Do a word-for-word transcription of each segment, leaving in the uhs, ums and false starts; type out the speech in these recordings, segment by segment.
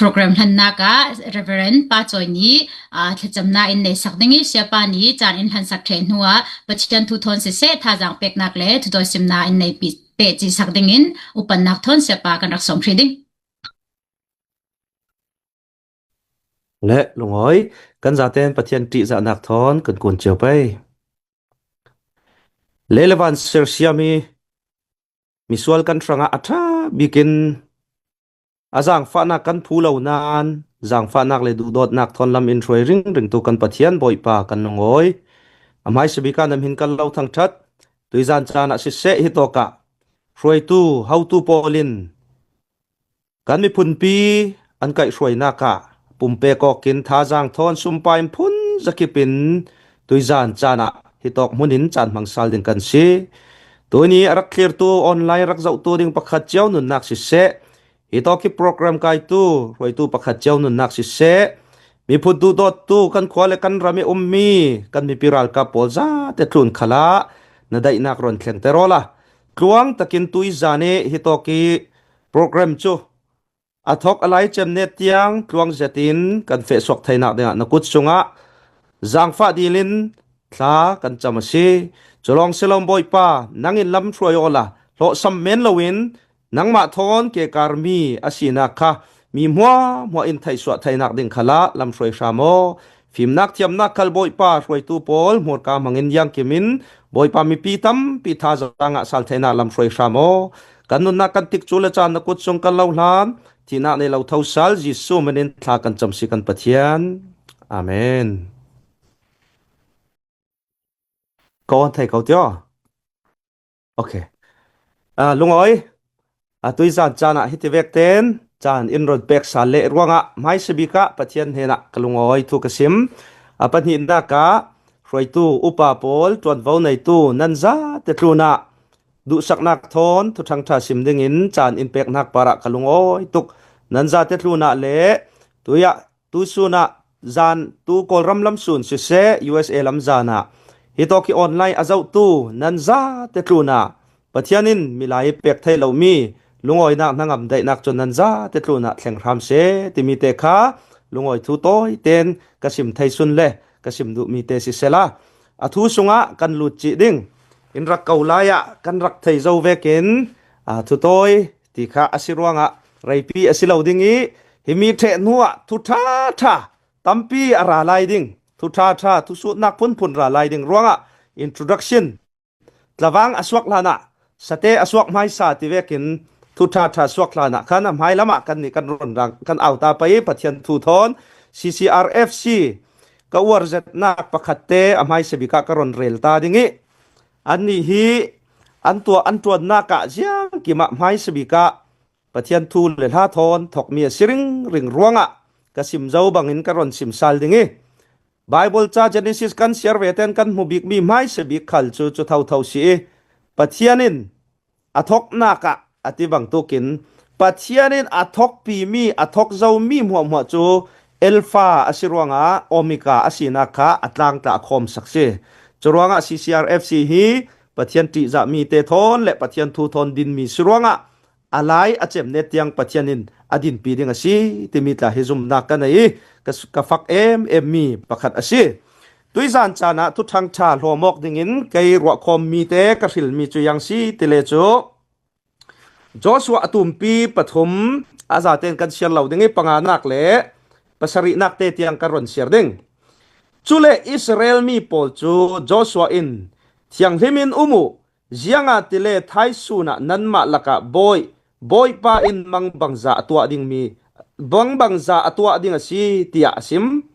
Program hlannak ah Reverend Pa Cawi nih, aa, thlacamnak in nei sak ding i, Siapa nih caan in hlansak ṭheh hnuah Pathian thu thawn siseh, thazaang peknak le thudawi simnak in nei pi-, pehcih sak dingin upannak thawn Siapa kan rak sawm hrih ding. Le lungawi, kan zaten Pathian ṭihzahnak thawn kan kun cio pei. Lei le van sersiam i misual kan hrangah a ṭha bikin a zaangfahnak kan phu lo nain, zaangfahnak le duhdawtnak thawn lam in hruai ringringtu kan Pathian Bawipa kan lungawi. A hmaisa bik ah na min kan lo thangṭhat. Tuizan caan ah siseh, hitawk ah hruaitu, hotu pawl in kan miphunpi an kaihhruainak ah pumpek awk in thazaang thawn sumpai in phun zakip in tuizan caan ah hitawk hmun in caan hmang sal ding kan si. Tuni a rak thlirtu, online rak zohtu ding pakhat cio nunnak siseh, hitawk hi program kaitu, hruaitu pakhat cio nunnak siseh, miphun duhdawttu kan khua le kan ram i ummi kan mipi ralkap pawl zate tlun khalah na daihnak rawn thlengter awla, tluang takin tuizan i hitawk i program cu a thawk a lai cem net tiang tluang zetin kan fehsuak theinak dingah na kut sungah zaangfah dilin thla kan cam a si. Culawng si lo Bawipa, nang in lam hruai awla hlawhsam men loin nangmah thawn kekarmi a sinak kha mi hmuahhmuah in theihsuah theinak ding khalah lam hruai hram aw. Fimnak thiamnak khal Bawipa, hruaitu pawl hmurka hmangin, iangkim in Bawipa, mipi tampi thazaang ah sal theinak lam hruai hram aw. Kan nunnak kan tikcu le caan na kut sung kan lo hlan, thihnak nei lo thosal Jesuh min in thla kan cam si kan Pathian. Amen. Ka awn thei ko tio. Ok. Ah, lungawi, a tuizan caan ah hiti vek ten caan in rawn pek sal le ruangah hmaisa bik ah Pathian hnenah ka lungawi thu ka sim. A pahnihnak ah hruaitu upa pawl, ṭuanvo neitu nan zate tlun ah duhsaknak thawn thuṭhangṭha sim dingin caan in peknak parah ka lungawi tuk. Nan zate tlun ah le tuiah tusun ah zan tu Kawlram lam sun siseh, U S A lam zan ah hitawk hi online a zohtu nan zate tlun ah Pathian in milai i pek thei lomi lungawinak hnangam daihnak cu nan zate tlun ah thleng hram seh timi te kha lungawi thu tawi ten ka sim thei sun le ka sim duhmi te sisela, a thu sungah kan lut cih ding. In rak ko lai ah kan rak thei zo vekin, aa, thu tawi ti kha a si ruangah reipi a si lo ding i, himi ṭheh hnuah thu ṭha ṭha tampi a ra lai ding, thu ṭha ṭha, thusutnak phunphun ra lai ding ruangah introduction, tlavang a suak hlanah, sate a suak hmaisa ti vekin thu ṭha ṭha suak hlanah khan a hmai lamah kannih kan run rang kan au ta pei i, Pathian thu thawn C C R F C ka uar zetnak pakhat te a hmaisa bik ah ka run rel ta ding i, annih hi an tuah an ṭuannak ah ziangkim ah hmaisa bik ah Pathian thu le hla thawn thawkmi a si ringring ruangah ka sim zo bangin ka rawn sim sal ding i, Bible ca Genesis kan siar ve ten kan hmu bikmi hmaisa bik khal cu cu thotho si i, Pathian in a thawknak ah a ti bangtukin Pathian in a thawkpimi, a thawk zomi hmuahhmuah cu Alpha a si ruangah Omega a sinak kha a tlangtla a khawmsak si. Curuangah C C R F C hi Pathian ṭihzahmi te thawn le Pathian thu thawn dinmi si ruangah a lai a cem net tiang Pathian in a dinpi ding a si timi tla hi zumnak ka nei i, ka, ka fak em em mi pakhat a si. Tuizan caan ah thuṭhangṭha hlawm awk dingin kei ruahkhawm mi te ka hrilmi cu iang si ti le cu, Joshua a tumpi pathum a zaten kan siar lo ding i, panganak le pasarihnak te tiang ka rawn siar ding. Cule Israel mi pawl cu Joshua in, "Thianghlim in um uh, ziangahtile thaisun ah nanmah lakah Bawi, Bawipa in mangbangza a tuah dingmi, mangbangza a tuah ding a si," tiah a sim.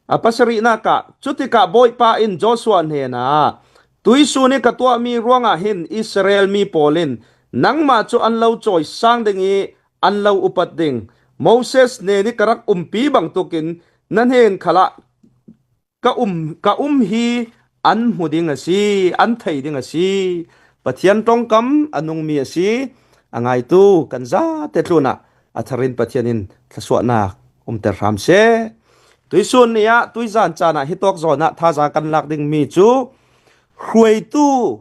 A pasarihnak ah, cutikah Bawipa in Joshua hnenah, "Tuisun i ka tuahmi ruangah hin Israel mi pawl in nangmah cu an lo cawisang ding i an lo upat ding. Moses hnen i ka rak umpi bangtukin na hnen khalah ka um, ka um hi an hmu ding a si, an thei ding a si. Pathian ṭongkam a nungmi a si." A ngaitu kan zate tlunah a tharin Pathian in thluasuahnak umter hram seh. Tuisun ni ah, tuizan caan ah hitawk zawn ah thazaang kan lak dingmi cu hruaitu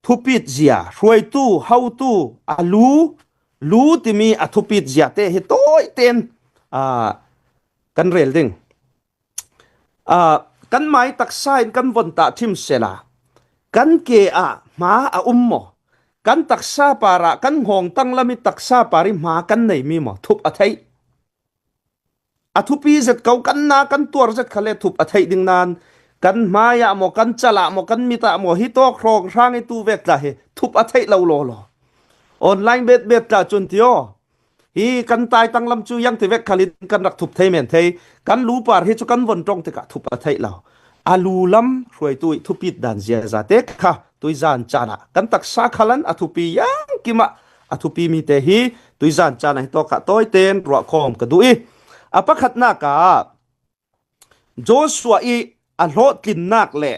thupit zia, hruaitu, hotu, a lu, lu timi a thupit ziate hi tawiten, aa, kan rel ding. Aa, kan mai taksa in kan von tah thim sela, kan ke ah hma a um maw? Kan taksa parah kan hawng tanglam i taksa par i hma kan nei mi maw? Thup a theih. A thupi zet ko, kan na kan tuar zet kha le thup a theih ding nan, kan hmai ah maw, kan chal ah maw, kan mit ah maw, hi tawk hrawng hrang i tu vek tla hi thup a theih lo law law. Online bet bet tla cun ti aw. Hi kan tai tanglam cu yang ti vek khalin kan rak thup thei men thei. Kan lu par hi cu kan von ṭong tikah thup a theih lo. A lu lam hruaitu i thupit dan ziaza te kha tuizan caan ah kan taksa khalan a thupi yang kim ah a thupi mi te hi tuizan caan ah hi tawkah tawiten ruah khawm ka duh i, a pakhatnak ah Joshua i a hlawhtlinnak le,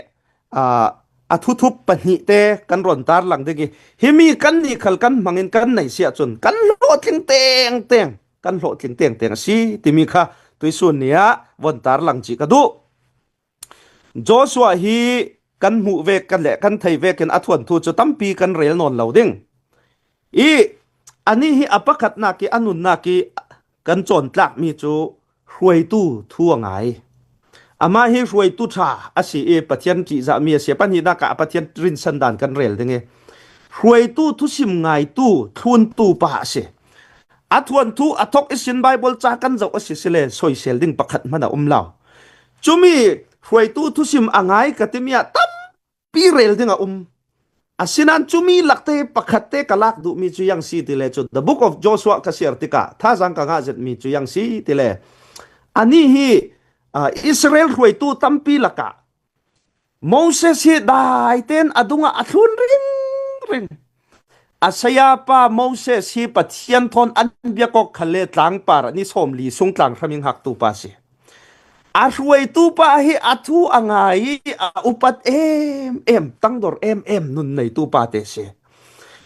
aa, a thuthup pahnih te kan rawn tarlang ding i, himi kannih khal kan hmangin kan nei si ahcun kan hlawhtling tengteng, kan hlawhtling tengteng a si timi kha tuisun ni ah von tarlang cih ka duh. Joshua hi kan hmuh vek kan le kan thei vekin a thuanthu cu tampi kan rel nawn lo ding. I anih hi a pakhatnak i a nunnak i kan cawntlakmi cu hruaitu thu a ngai. Amah hi hruaitu ṭha a si i Pathian ṭihzahmi a si. A pahnihnak ah a Pathian rinsan dan kan rel ding i hruaitu thusim ngaitu thluntu pa a si. A thuanthu a thok ihsin Baibal ca kan zoh a si sile soisel ding pakhat hman a um lo. Cumi hruaitu thusim a ngai ka timi ah tampi rel ding a um. Asinan cumi lakte pakhatte ka lak duhmi cu yang si tile cu The Book of Joshua ka siar tikah thazang ka ngah zetmi cu yang si tile, anih hi, aa, Israel hruaitu tampi lakah Moses hi daiten a dungah a thlun ringring. A sayapa Moses hi Pathian thawn an biak awk khal le tlangpar ni sawmli sung tlang hraming haktu pa si. A hruaitu pa hi a thu a ngai i a upat em em, tangdor em em nun neitu pa te si.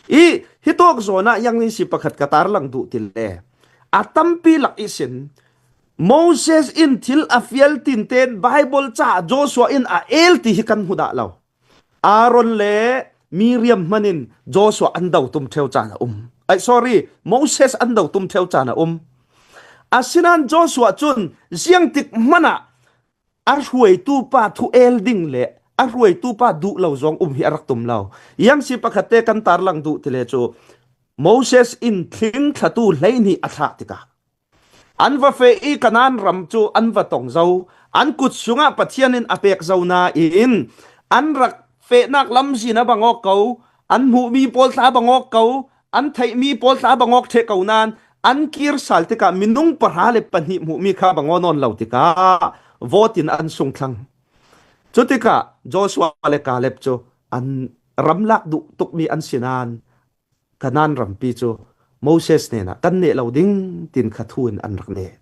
I hi tawk zawn ah yang ni si pakhat ka tarlang duh tile, a tampi lak ihsin Moses in thil a fial tinten Baibal ca Joshua in a el ti hi kan hmu dah lo. Aaron le Miriam hmanin Joshua an do tum ṭheu caan a um. Ai, sorry, Moses an do tum ṭheu caan a um. Asinan Joshua cun ziangtik hmanah a hruaitu pa thu el ding le a hruaitu pa duh lo zong um hi a rak tum lo. Yang si pakhatte kan tarlang duh tile cu Moses in thlingthlatu hleihnih a thlah tikah an va feh i Kanaan ram cu an va tong zo. An kut sungah Pathian in a pek zo nain an rak fehnak lamzin a bang awk ko, an hmuhmi pawl tla a bang awk ko, an theihmi pawl tla a bang awk ṭheh ko nain an kir sal tikah minung pahra le pahnih hmuhmi kha bang aw nawn lo tikah vawt in an sung thlang. Cutikah Joshua le Kaleb cu an ramlak duh tukmi an si nain Kanaan rampi cu Moses hnenah kan neh lo ding tin kha thu in an rak neh.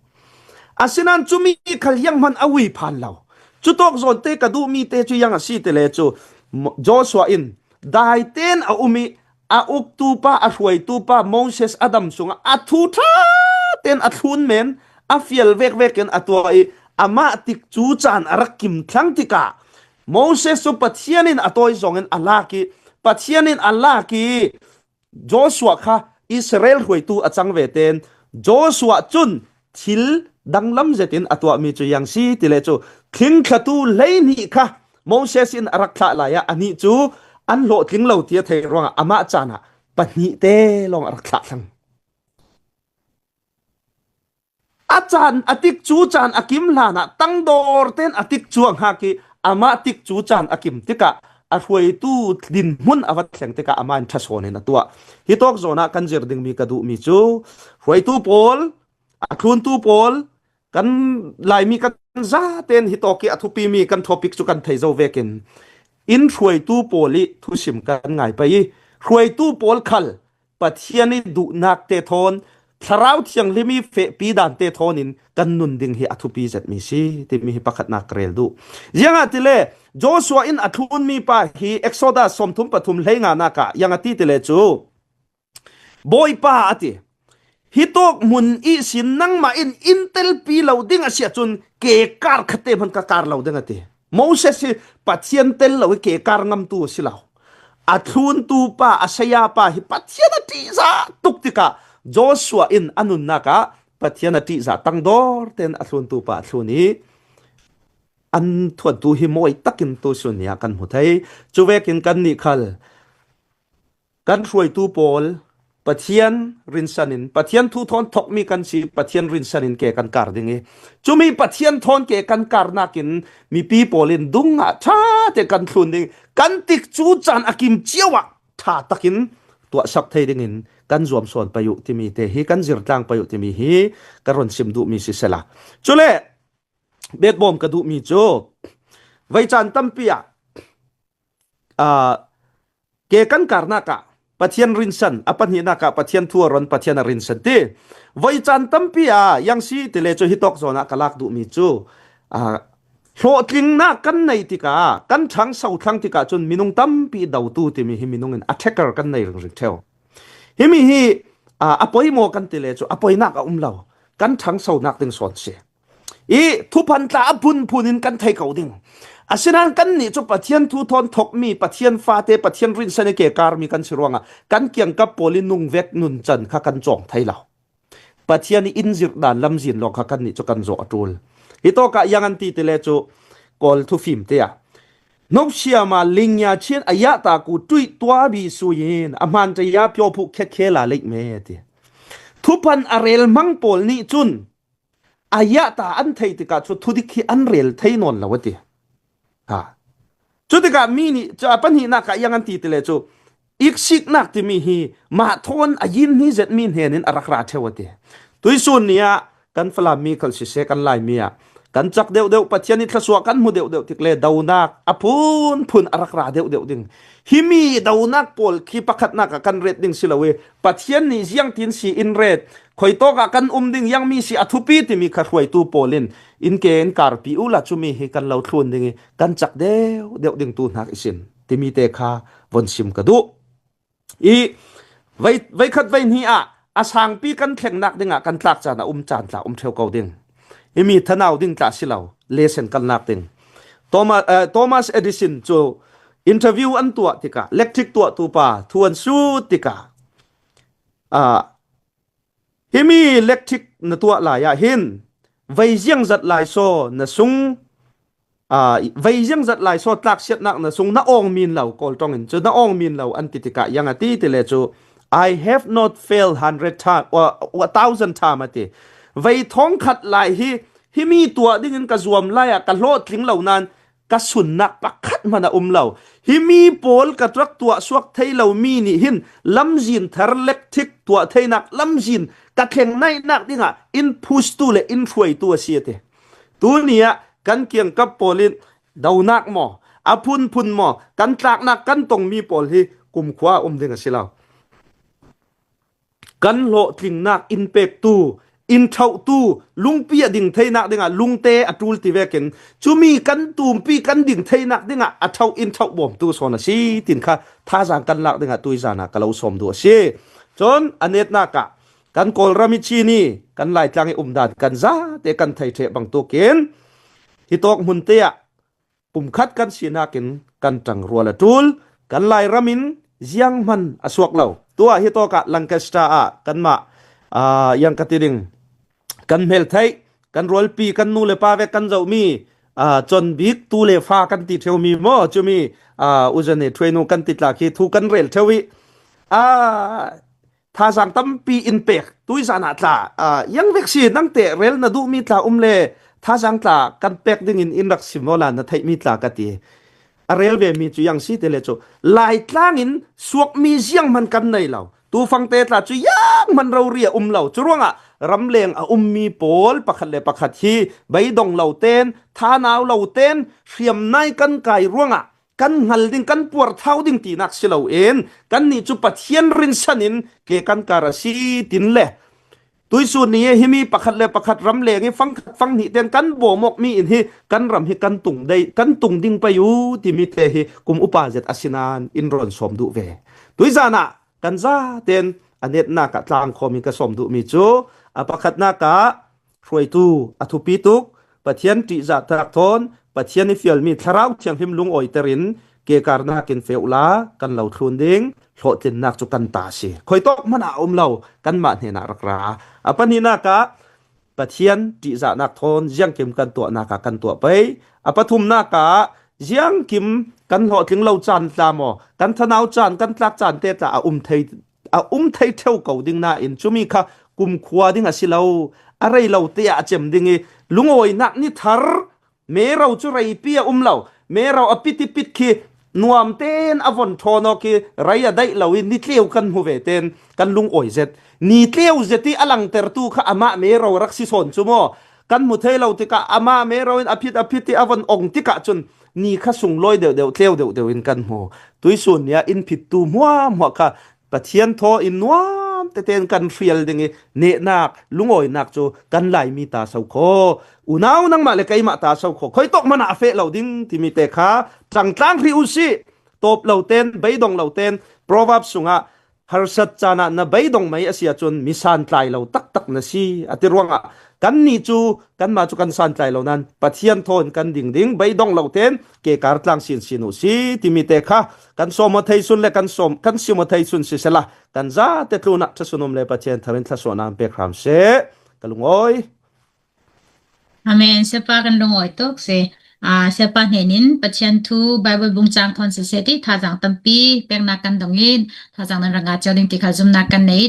Asinan cumi khal zianghman a ui phan lo. Cutawk zawnte ka duhmi te cu yang a si tile cu Mo-, Joshua in daiten a um i a uktu pa, a hruaitu pa Moses a dam sungah a thu ṭha ten a thlun men, a fial vekvek in a tuah i amah tik cu caan a rak kim thlang tikah Moses cu Pathian in a tawi zongin a lak i, Pathian in a lak i, Joshua kha Israel hruaitu a cang ve ten Joshua cun thil danglam zetin a tuahmi cu yang si tile cu thlingthlatu hleihnih kha Moses in a rak thlah lai ah anih cu an hlawhtling lo ti a thei ruangah amah caan ah pahnih te lawng a rak thlah thlang. A caan, a tikcu caan a kim hlanah tangdawr ten a tikcu a hngak i amah tikcu caan a kim tikah a hruaitu dinhmun a va thleng tikah amah in ṭha sawn in a tuah. Hi tawk zawn ah kan zir dingmi ka duhmi cu hruaitu pawl, a thluntu pawl, kan Laimi kan zaten hi tawk i a thupimi kan topic cu kan thei zo vekin in hruaitu pawl i thusim kan ngai pei i hruaitu pawl khal Pathian i duhnak te thawn, Thlarau Thianghlim i fehpi dan te thawn in kan nun ding hi a thupi zetmi si timi hi pakhatnak ka rel duh. Ziangahtile Joshua in a thlunmi pa hi Exodus sawmthum pathum hleinganak ah ziang a ti tile cu, Bawipa, a ti, hi tawk hmun ihsin nangmah in in telpi lo ding a si ahcun ke kar khatte hman ka kar lo ding, a ti. Moses hi Pathian tel lo i ke kar ngamtu a si lo. A thluntu pa, a saya pa hi Pathian a ṭihzah tuk tikah Joshua in a nunnak ah Pathian a ṭihzah tangdawr ten a thluntu pa a thlun i an thuantu hi mawi takin tusun ni ah kan hmu thei. Cuvekin kannih khal kan hruaitu pawl Pathian rinsan in, Pathian thu thawn thokmi kan si, Pathian rinsan in ke kan kar ding i, cumi Pathian thawn ke kan karnak in mipi pawl in dungah ṭha te kan thlun ding, kan tik cu caan a kim cio ah ṭha takin tuahsak thei dingin kan zuam sawn pei uh timi te hi kan zirtlang pei uh timi hi ka run sim duhmi sisela. Cule betbawm ka duhmi cu voi caan tampi ah, aa, ke kan karnak ah Pathian rinsan, a pahnihnak ah Pathian thu a ron, Pathian a rinsan ti. Voi caan tampi ah yang si ti le cu hitawk zawn ah ka lak duhmi cu, aa, hlawhtlingnak kan nei tikah, kan ṭhangso thlang tikah cun minung tampi dotu timi hi minung in attacker kan nei ringring ṭheu. Himi hi, aa, a poimaw kan ti le cu a poinak a um lo, kan ṭhangsonak ding sawn si. I thuphan tla a phunphun in kan thei ko ding. Asinain kannih cu Pathian thu thawn thokmi, Pathian fate, Pathian rinsan i ke karmi kan si ruangah kan kiangkap pawl i nungvek nuncan kha kan cawng thei lo. Pathian i in zirh dan lamzin lawng kha kannih cu kan zawh a ṭul. Hitawkah yang an ti ti le cu Kawl thufim te ah, nopsiama lingya chin a yahtaku tuih tuabi suyin a hmantaya pyawphuh khekhela leih me a ti. Thuphan a rel hmang pawl nih cun a yahta an theih tikah cu thudik hi an rel thei nawn lo a ti. Ha. Cutikah mi nih, cu a pahnihnak ah yang an ti ti le cu, iksiknak timi hi mah thawn a yin hni zetmi hnen in a rak ra ṭheu a ti. Tuisun ni ah kan Falam mi khal siseh, kan Laimi ah kan cak deuhdeuh, Pathian i thluasuah kan hmu deuhdeuh tik le donak a phunphun a rak ra deuhdeuh ding. Himi donak pawl khi pakhatnak ah kan ret ding si lo i, Pathian nih ziangtin si in ret, khuitawk ah kan um ding, yang mi si a thupi timi kha hruaitu pawl in in ke in karpi uhla cumi hi kan lo thlun ding i kan cak deuhdeuh ding tu hnak i sin timi te kha von sim ka duh. I voi, voi khat voi hnih ah a sangpi kan thlengnak dingah kan tlak caan a um caan tla um ṭheu ko ding. Himi thanau ding tla si lo, lesson kan lak ding. Thomas, eh, Thomas Edison cu interview an tuah tikah, electric tuahtu pa thu an sut tikah, ah, himi electric na tuah lai ah hin voi ziangzat lai saw na sung, aa, voi ziangzat lai saw tlaksiatnak na sung na awng min lo, Kawl ṭong in cu na awng min lo an ti tikah yang a ti ti le cu, "I have not failed hundred time or a thousand time," a ti. Voi thawngkhat lai hi, himi tuah dingin ka zuam lai ah ka hlawhtling lo nain ka sunnak pakhat hmanh a um lo. Himi pawl ka rak tuah suak thei lo mi nih hin lamzin thar electric tuah theinak lamzin ka thleng naihnak dingah in phustu le in hruaitu a si a ti. Tuni ah kan kiangkap pawl in donak maw, a phunphun maw, kan tlaknak kan tongmi pawl hi kumkhua a um ding a si lo. Kan hlawhtlingnak in pektu, in ṭhohtu, lungpi a ding theinak dingah lungte a ṭul ti vekin cumi kan tumpi kan ding theinak dingah a ṭhoh in ṭhoh bawmtu sawn a si tin kha thazaang kan lak dingah tuizan ah ka lo sawm duh a si. Cun a netnak ah kan Kawlram i chin i kan Laitlang i umdan kan zate kan thei ṭheh bangtukin hitawk hmunte ah pumkhat kan sinak in kan ṭangrual a ṭul, kan Lairam in zianghman a suak lo. Tuah hitawk ah Lancaster ah kanmah, aa, yang ka ti ding, kan hmeltheih, kan rualpi, kan nu le pa vek kan zohmi, aa, Chonbik tu le fa kan ti ṭheumi maw, cumi, aa, Uzane Thuainu kan ti tla khi thu kan rel ṭheu i, aa, thazaang tampi in pek. Tuizan ah tla, aa, yang vek si nangte rel na duhmi tla um le thazaang tla kan pek dingin in rak sim awla na theihmi tla ka ti. A rel vemi cu yang si ti le cu Laitlang in suakmi zianghman kan nei lo. Tufangte tla cu yang hman rori a um lo. Curuangah ramleng a ummi pawl pakhat le pakhat hi beidong lo ten, thanau lo ten, hriamnai kan kai ruangah kan hngal ding, kan puarthau ding tinak si loin kannih cu Pathian rinsan in ke kan kar a si tin le tuisun ni himi pakhat le pakhat ramleng i fangkhat fanghnih ten kan bawm awkmi in hi kan ram hi kan tung dei, kan tung ding pei u timi te hi kum upa zet a si nain in rawn sawm duh ve. Tuizan ah kan zaten a netnak ah tlangkhawm in ka sawm duhmi cu a pakhatnak ah hruaitu a thupi tuk, Pathian ṭihzah tak thawn Pathian i fialmi Thlarau Thianghlim lungawiter in kekarnak in feh uhla kan lo thlun ding, hlawhtlinnak cu kan ta a si. Khuitawk hmanh ah a um lo, kanmah hnenah rak ra. A pahnihnak ah Pathian ṭihzahnak thawn ziangkim kan tuahnak ah kan tuah pei. A pathumnak ah ziangkim kan hlawhtling lo caan tla maw, kan thanau caan, kan tlak caan te tla a um thei, a um thei ṭheu ko ding nain cumi kha kumkhua ding a si lo, a rei lo te ah a cem ding i, lungawinak ni thar, mero cu reipi a um lo, mero a pit i pit khi nuam tein a von ṭhawn awk i rei a daih lo i ni tleu kan hmu ve tein kan lungawi zet. Ni tleu zet i a langtertu kha amah mero rak si sawn cu maw? Kan hmu thei lo tikah amah mero in a phit a phit i a von ong tikah cun ni kha sunglawi deuhdeuh, tleu deuhdeuh in kan hmu. Tuisun nia in phittu hmuahhmuah kha Pathian thaw in nuam tete in kan hrial ding i nehnak, lungawinak cu kan Laimi ta so kho. Unau nangmah le keimah ta so kho. Khuitawk hmanh ah a feh lo ding timi te kha ṭangtlang hrih u sih. Tawp lo ten, beidong lo ten, Proverbs sungah harsat caan ah na beidong mei a si ahcun mi santlai lo taktak na si a ti ruangah kannih cu, kanmah cu kan santlai lo nain Pathian thaw in kan ding ding, beidong lo ten kekar tlang sinsin uh si timi te kha kan sawm aw thei sun le kan sawm, kan sim aw thei sun sisela, kan zate tlunah ṭhasun um le Pathian thar in thluasuahnak an pek hram seh. Ka lungawi. Amen. Siapa kan lungawi tuk si. Aa, Siapa hnen in Pathian thu Bible bung cang thawn siseh ti thazaang tampi peknak kan dong in, thazaang nan rak ngah cio ding ti kha zumhnak kan nei.